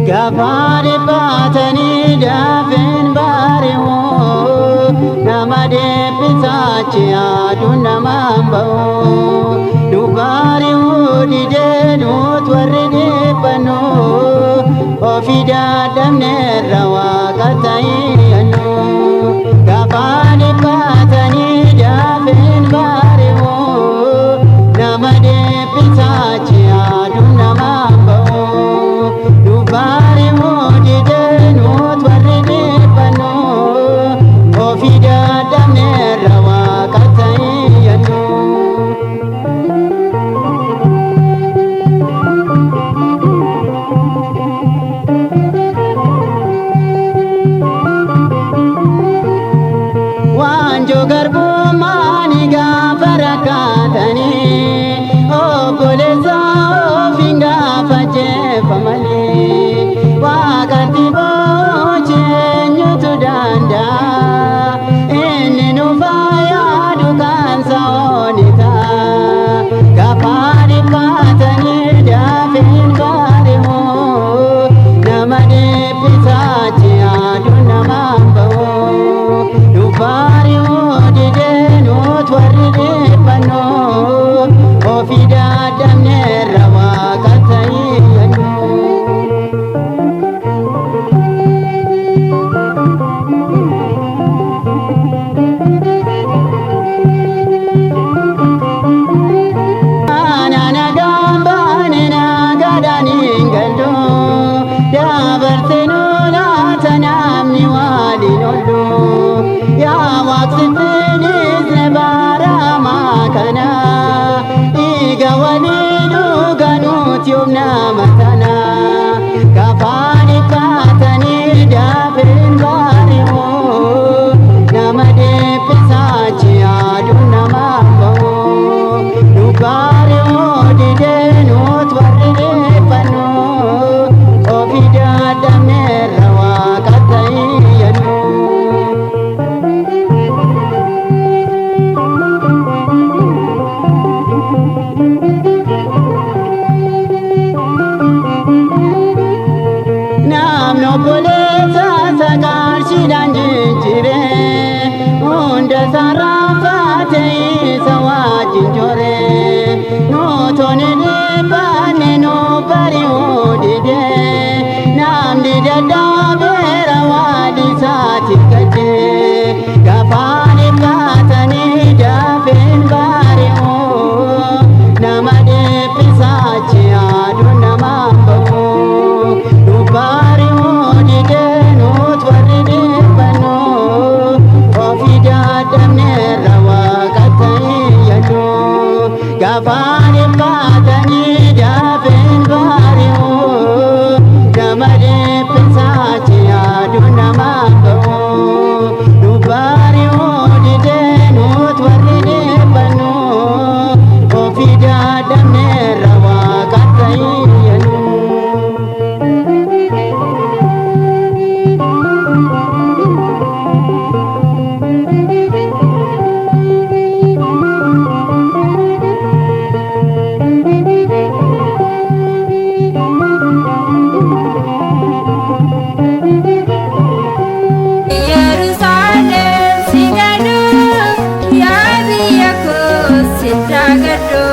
Gaafa dhiphatanii dafeen bari'u, nama deebisaachi aduun namaan ba'u. Nu bari'uu didee nuut warri dhiphannu, ofii dadhabneerra Waaqa ta'innu. Gaafa dhiphatanii dafeen bari'u, nama deebisaachi aduun namaan ba'u. Nu bari'uu didee nuut warri dhiphannu, ofii dadhabneerra Waaqa ta'innu. Waanjoo garbummaani gaafa rakkaatanii, obboleessa ofiin gaafa jeeffamanii, Waaqatti boo'uun eenyutu danda'a? Inni nuuf yaadu kan sa'ooni ta'a. Gaafa dhiphatanii dafeen bari'u, nama dhiphisaachi aduun namaan ba'u. Nu bari'uu didee nuut warri dhiphannu, ofii dadhabneerra Waaqa ta'innu. Ana nagaan baane nagaadhaan hin gallu, dabarsinu laata namni waliin oollu. Yaa Waaqsittiinis baramaa kana, dhiiga walii dhuga nuti humna matana. Gaafa dhiphatanii dafeen bari'u, nama dhiphisaachi aduun namaan ba'u. Nu bari'uu didee nuut warri dhiphannu, ofii dadhabneerra Waaqa ta'innu. Namni obboleessa isaa qarshiidhaan jijjiire, hunda sararaafate isa wajjin joore. Nuutonni dhiphanne nu bari'uu dide, namni dadhabeera waan isaatiif gadde. Gaafa dhiphatanii dafeen bari'u, nama dhiphisaachi aduun namaan ba'u. Nu bari'uu didee nuut warri dhiphannu, ofii dadhabneerra Waaqa ta'innu. Gaafa dhiphatanii dafeen bari'u, nama dhiphisaachi aduun namaan ba'u. Nu bari'uu didee nuut warri dhiphannu, ofii dadhabneerra Waaqa ta'innu. Yerusaalem si galu, yaa biyya koo sitti agadhu.